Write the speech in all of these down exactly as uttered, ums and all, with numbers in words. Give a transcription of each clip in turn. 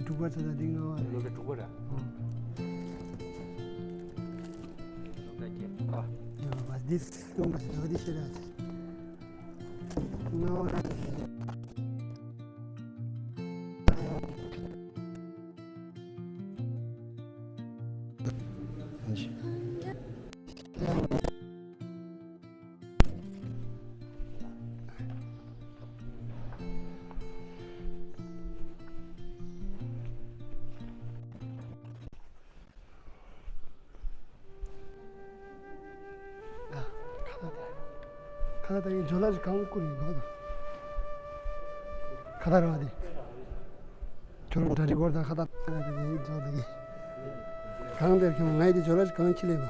དྲུག་པ་ཚོ་ལ་འདི་ལྔ་པ་རེད། སློབ་གྲྭ་དྲུག་པ་རེད། ཨོ། སློབ་གྲྭ་བརྒྱད་པ། ཡ་མ་འདི་སྟོན་པ་ཞིག་འདུག་འདི་ཤེས་ར། ལྔ་པ་རེད། ཁ་ཁ་ད་ཡིན་ཇོ་ལ་ཞིག་གང་བསྐུར་ཡིན་གོ། ཁ་ད་ར་བ་དེ། ཁྱོད་རང་གྲ་སྒྲིག་སྐོར་དང་ཁ་ད་ཡིན་ཇོ་ལ་གི། གང་དེར་ཁྱོད་ང་ཡི་དེ་ཇོ་ལ་ཞིག་གང་ཁྱི་ལས་པ།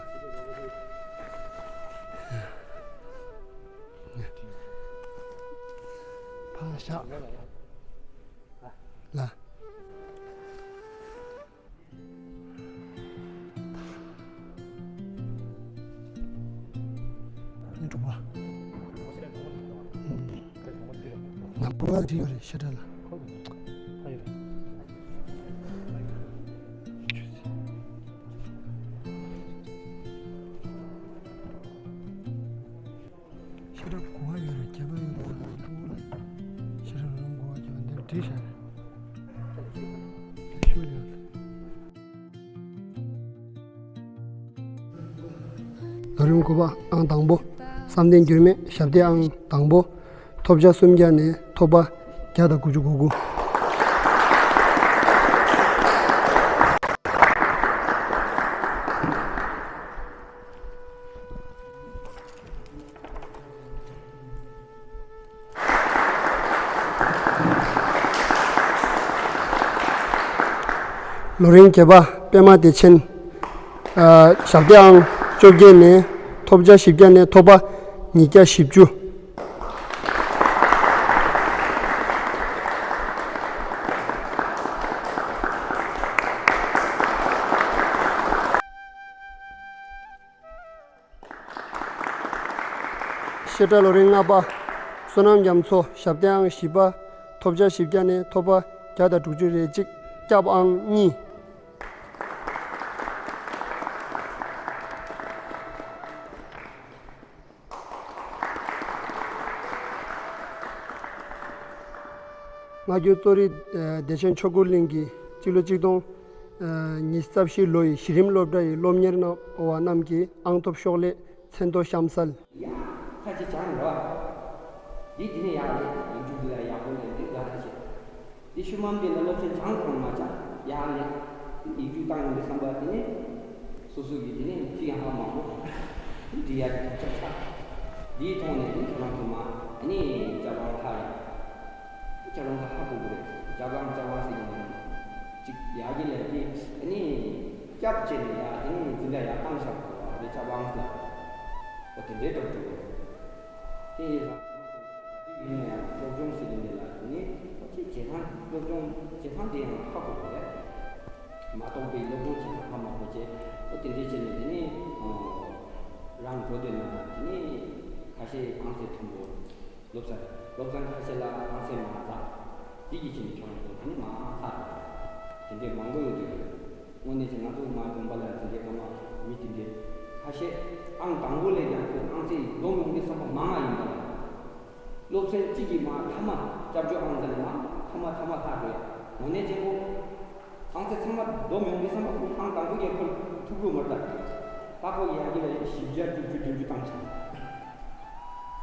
ཕ་ཤ་ལ། ནི་དྲུག་པ། ང་དགུ་པ་བྲིས་ཡོད་རེད་ཤ་ཁྲ་ལ། ཤེས་རབ་གོ་བ་ཡོད་རེད་ཁྱད་པར་ཡོད་པ་ལ་ཐུག་ལ། ཤེས་རབ་རང་གོ་བ་ཁྱད་པར་འདིར་བྲིས་བཞག་རེད། ཤུ་ལ་ཡོད། ལོ་རིམ་དགུ་པ་ཨང་དང་པོ། བསམ་གཏན་འགྱུར་མེད་ཞབས་བརྟན་ཨང་དང་པོ། ཐོབ་བརྒྱ་སུམ་བརྒྱ་ནས་ཐོབ་པ་བརྒྱ་དང་དགུ་བཅུ་གོ་དགུ། ལོ་རིམ་བརྒྱད་པ་པད་མ་བདེ་ཆེན། ཨ། ཞབས་བརྟན་ཨང་བཅོ་བརྒྱད་ནས་ཐོབ་བརྒྱ་བཞི་བརྒྱ་ནས་ཐོབ་པ་ཉིས་བརྒྱ་བཞི་བཅུ། བཤད་གྲྭ་ལོ་རིམ་ལྔ་པ། བསོད་ནམས་རྒྱ་མཚོ་ཞབས་བརྟན་ཨང་བཞི་པ། ཐོབ་བརྒྱ་བཞི་བརྒྱ་ནས་ཐོབ་པ་བརྒྱ་དང་དྲུག་ཅུ་རེ་གཅིག་སྐྱབས་ཨང་གཉིས། སྔ་འགྱུར་གཙོ་རིག་བདེ་ཆེན་ཆོས་འཁོར་གླིང་གི་སྤྱི་ལོ་གཅིག་སྟོང་ཉི་ཤུ་རྩ་བཞི་ལོ་ཡི་གཞི་རིམ་སློབ་གྲྭ་ཡི་སློབ་གཉེར་གནང་བ་རྣམས་ཀྱི་ཨང་ཐོབ་ཤོག་ལེ་མཚན་ཐོ་གཤམ་གསལ། ཡ། ཁ་ཅིག་སྦྱངས་རེད་བ། འདི་དེ་ནས་ཡག་རེད། ཡིག་རྒྱུགས་འདི་ལ་ཡག་པོ་ལས་འདི་ལ་ཁ་ཅིག་འདི་ཤུལ་མམ་འདི་ལ་སློབ་ཚན་སྦྱངས་གོང་མ་སྦྱངས་ཡག་ལས། ཡིག་རྒྱུགས་བཏང་ཡོང་དུས་བསམ་པ་དེ་ནས་སོ་སོ་གི་དེ་ནས་ཅི་ཡང་ཧ་མ་གོ་འདི་འབྲི་ཡག་གི་ཐབས་ཆག་ཆག་འདིའི་ཐོག་ནས་འདི་ཁྱོད་རང་ཚོ་མ་དེ་ནས་རྒྱ་གར་ལྷག་རེད། ཁྱོད་རང་ཚོ་ཧ་གོ་གི་རེད། རྒྱ་གར་རྒྱ་གར་ཟེར་གི་མ་རེད། ཅིག་ཡག་གི་ལས་དེ་དེ་ནས་སྐྱབས་བཅས་ནས་ཡག་དེ་ནས་འཛིན་གྲྭ་ཡག་བཏང་བཞག་གི་རེད། རྒྱ་གར་ལ་འོ་དེ་འདྲའི་འགྲོ་གི་རེད། དེ་ཡིན་ཙང་། ཡིན་ན་ཡང་སློབ་སྦྱོང་ཟེར་གྱི་འདི་ལ་ནི་ཁྱེད་བྱེད་སྟངས་སློབ་སྦྱོང་བྱེད་སྟངས་དེ་ཡང་ཧ་གོ་དགོས་རེད། མ་གཏོགས་པའི་སློབ་སྦྱོང་བྱེད་སྟངས་ཧ་མ་གོ་བྱས་ཨོ་དེ་འདྲས་བྱས་ནས་དེ་ནི་རང་འགྲོ་འདོད་ན་དེ་ནི་ཁ་ཤས་ཨང་རྩེ་མཐོན་པོ་སློབ་ཚན་སློབ་ཚན་ཁ་ཤས་ལ་ཨང་རྩེ་མ་འཛག་དེ་གི་ཕྱིན་ནས་ཁྱོད་རང་ཚོ་དེ་ནི་མ་ཧ་གོ་དེ་འདྲས་མང་པོ་ཡོད་འདུག་དངོས་གནས་ཀྱི་ང་ཚོ་མ་དགོན་པ་ལ་དེ་འདྲའི་སྐར་མ་མི་དེ་འདྲའི་ཁ་ཤས་ཨང་དང་པོ་ལས་ཀྱང་ཁོ་ཨང་རྩེ་འཛོམས་ཡོང་གི་བསམ་པ་མང་ང་ཡིན་པ་རེད། སློབ་ཚན་གཅིག་གིས་མ་ཐ་མ་སྐྱབས་བཅོལ་ཨང་རྩེ་ལ་མ་ཐ་མ་ཐ་མ་ལྷག་རེད། དངོས་གནས་བྱེད་དགོས། ཨང་རྩེ་ཚང་མ་འཛོམས་ཡོང་གི་བསམ་པ་ཁོ་ཨང་དང་པོ་གི་ཁོ་ཐུག་གི་མ་རེད་ད། ད་ཁོ་ཡ་གི་ལ་བཞི་བརྒྱ་བཅུ་བཅུ་བདུན་ཅུ་བཏང་ཆ།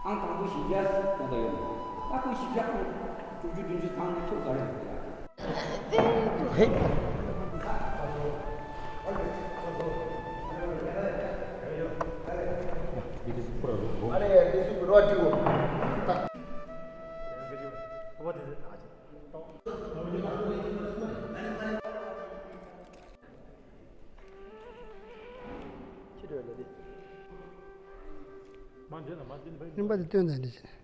ཨང་དང་པོ་བཞི་བརྒྱ་ཡོང་ད་ཡོད། ད་ཁོ་བཞི་བརྒྱ་ཁོ་བཅུ་བཅུ་བདུན་ཅུ་བཏང་ནས་ཁྱོད་ག་རེ་ཡོང་གི་ཡ། རིམ་པ་དེ་སྟོན་ཟིན་རེད།